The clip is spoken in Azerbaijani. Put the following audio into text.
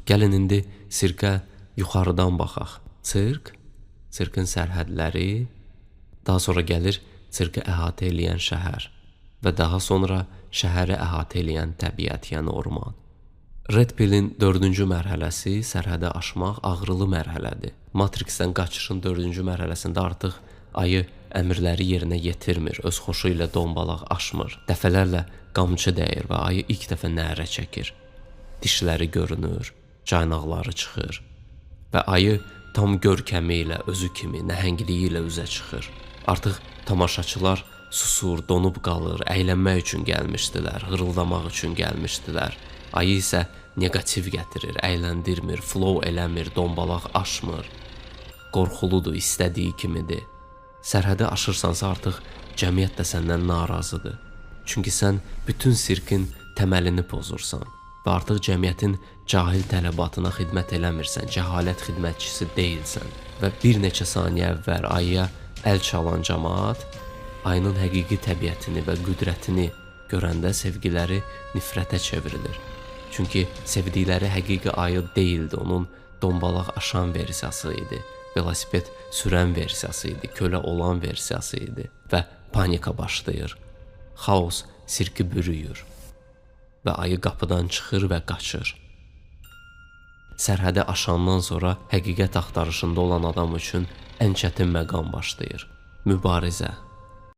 Gəlin indi sirkə yuxarıdan baxaq. Sirk, sirkin sərhədləri, daha sonra gəlir sirki əhatə eləyən şəhər və daha sonra şəhəri əhatə eləyən təbiət, yəni orman. Red Pill-in dördüncü mərhələsi sərhədə aşmaq ağrılı mərhələdir. Matrixdən qaçışın dördüncü mərhələsində artıq ayı əmrləri yerinə yetirmir, öz xoşu ilə dombalaq aşmır. Dəfələrlə qamçı dəyir və ayı ilk dəfə nərə çəkir. Dişləri görünür, caynaqları çıxır və ayı tam görkəmi ilə, özü kimi, nəhəngliyi ilə üzə çıxır. Artıq tamaşaçılar susur, donub qalır, əylənmək üçün gəlmişdilər, hırıldamaq üçün gəlmişdilər. Ayı isə neqativ gətirir, əyləndirmir, flow eləmir, dombalaq aşmır. Qorxuludur, istədiyi kimidir. Sərhədi aşırsansa artıq cəmiyyət də səndən narazıdır. Çünki sən bütün sirkin təməlini pozursan və artıq cəmiyyətin cahil tələbatına xidmət eləmirsən, cəhalət xidmətçisi deyilsən və bir neçə saniyə əvvəl ayıya əl çalan camaat ayının həqiqi təbiətini və qüdrətini görəndə sevgiləri nifrətə çevrilir. Çünki sevdikləri həqiqi ayı deyildi, onun dombalaq aşan versiyası idi, velosiped sürən versiyası idi, kölə olan versiyası idi və panika başlayır. Xaos sirki bürüyür və ayı qapıdan çıxır və qaçır. Sərhədi aşandan sonra həqiqət axtarışında olan adam üçün ən çətin məqam başlayır. Mübarizə.